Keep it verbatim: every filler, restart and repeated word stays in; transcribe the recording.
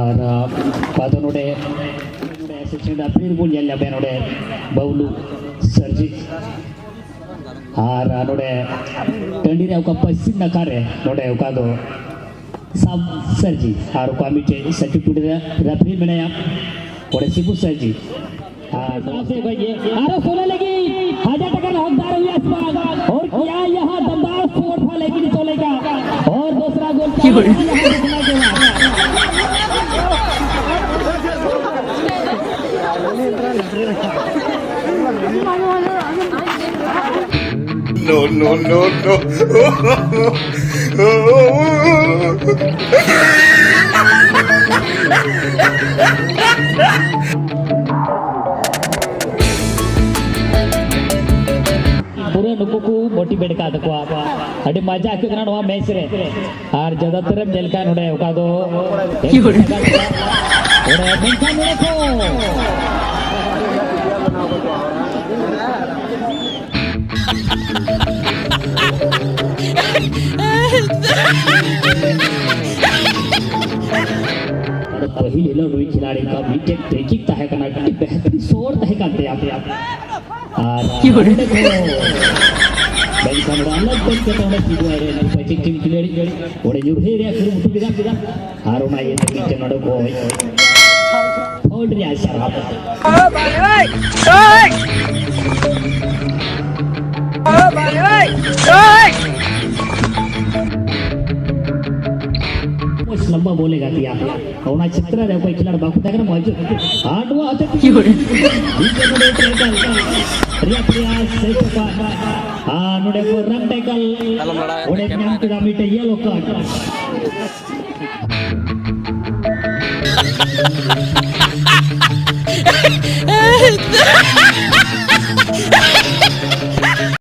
ᱟᱨ ᱯᱟᱫᱚ ᱱᱚᱰᱮ, ᱱᱚᱰᱮ assistant referee ᱵᱚᱱ ᱧᱮᱞ ᱧᱟᱢᱮᱭᱟ ᱱᱚᱰᱮ ᱵᱟᱵᱞᱩ ᱥᱟᱨᱡᱤ᱾ ᱟᱨ ᱱᱚᱰᱮ ᱴᱟᱺᱰᱤ ᱨᱮ ᱚᱠᱟ ᱯᱚᱪᱷᱤᱢ ᱱᱟᱠᱷᱟ ᱨᱮ ᱱᱚᱰᱮ ᱚᱠᱟ ᱫᱚ ᱥᱟᱵ ᱥᱟᱨᱡᱤ ᱟᱨ ᱚᱠᱟ ᱢᱤᱫᱴᱮᱡ substitute referee ᱢᱮᱱᱟᱭᱟ ᱚᱸᱰᱮ ᱥᱤᱵᱩ ᱥᱟᱨᱡᱤ᱾ ᱟᱨ ᱥᱟᱶᱛᱮ ᱜᱚᱡ ᱜᱮ ᱟᱨᱚ ᱥᱳᱞᱳ ᱞᱟᱹᱜᱤᱫ ᱦᱟᱡᱟᱨ ᱴᱟᱠᱟ ᱨᱮᱱᱟᱜ ᱦᱚᱠᱫᱟᱨ ᱦᱩᱭᱩᱜᱼᱟ ᱥᱮ ᱵᱟᱝ? और क्या यह दमदार स्पोर्ट था लेकिन चलेगा। और दूसरा गोल क्या है? यहाँ देखना के बाद। No, no, no, no. ᱯᱩᱨᱟᱹ ᱱᱩᱠᱩ ᱠᱚ ᱢᱳᱴᱤᱵᱷᱮᱴ ᱟᱠᱟᱫ ᱛᱟᱠᱚᱣᱟ᱾ ᱟᱹᱰᱤ ᱢᱟᱡᱟ ᱟᱹᱭᱠᱟᱹᱜ ᱠᱟᱱᱟ ᱱᱚᱣᱟ ᱢᱮᱪ ᱨᱮ᱾ ᱟᱨ ᱡᱟᱫᱟᱛᱟᱨ ᱮᱢ ᱧᱮᱞ ᱠᱷᱟᱱ ᱱᱚᱰᱮ ᱚᱠᱟ ᱫᱚ ᱱᱚᱰᱮ ᱢᱮᱱᱠᱷᱟᱱ ᱱᱚᱰᱮ ᱠᱚ ᱟᱫᱚ ᱯᱟᱹᱦᱤᱞ ᱦᱤᱞᱳᱜ ᱱᱩᱭ ᱠᱷᱤᱞᱟᱲᱤ ᱠᱚ ᱢᱤᱫᱴᱮᱱ ᱴᱨᱤᱠ ᱛᱟᱦᱮᱸ ᱠᱟᱱᱟ, ᱟᱹᱰᱤ ᱵᱮᱦᱛᱨᱤᱱ ᱥᱳᱨ ᱛᱟᱦᱮᱸ ᱠᱟᱱ ᱛᱟᱭᱟ᱾ ᱟᱨ ᱚᱸᱰᱮ ᱠᱚ ᱢᱮᱱᱠᱷᱟᱱ ᱚᱸᱰᱮ ᱟᱞᱟᱜᱽ ᱵᱮᱱ ᱠᱟᱛᱮ ᱚᱸᱰᱮ ᱥᱤᱵᱩ ᱟᱡ ᱨᱮᱱ ᱯᱟᱹᱪᱤ ᱴᱤᱢ ᱠᱷᱤᱞᱟᱲᱤ ᱚᱸᱰᱮ ᱧᱩᱨᱦᱟᱹᱭ ᱨᱮᱭᱟᱜ ᱠᱩᱨᱩᱢᱩᱴᱩ ᱠᱮᱫᱟ᱾ ᱟᱨ ᱚᱱᱟ ᱤᱭᱟᱹᱛᱮ ᱢᱤᱫᱴᱮᱱ ᱱᱚᱰᱮ ᱠᱚ ᱯᱷᱟᱣᱩᱞ ᱨᱮᱭᱟᱜ ᱤᱥᱟᱨᱟ᱾ ᱞᱟᱢᱵᱟ ᱵᱚᱞᱮ ᱜᱟᱛᱮᱜᱼᱟ᱾ ᱚᱱᱟ ᱪᱷᱮᱛᱨᱚ ᱨᱮ ᱚᱠᱚᱭ ᱠᱷᱤᱞᱟᱲ ᱵᱟᱠᱚ ᱛᱟᱦᱮᱸ ᱠᱟᱱᱟ, ᱢᱚᱡᱽ᱾ ᱟᱨ ᱱᱚᱣᱟ ᱦᱚᱛᱮ ᱛᱮ ᱢᱤᱫᱴᱮᱱ ᱱᱚᱰᱮ ᱴᱮᱠᱟᱞ ᱨᱮᱭᱟᱜ ᱯᱨᱮᱭᱟᱥ ᱥᱮ ᱪᱚᱯᱟ᱾ ᱟᱨ ᱱᱚᱰᱮ ᱠᱚ ᱨᱟᱢ ᱴᱮᱠᱟᱞ ᱚᱸᱰᱮ ᱧᱟᱢ ᱠᱮᱫᱟ ᱢᱤᱫᱴᱮᱱ ᱭᱮᱞᱳ ᱠᱟᱨᱰ᱾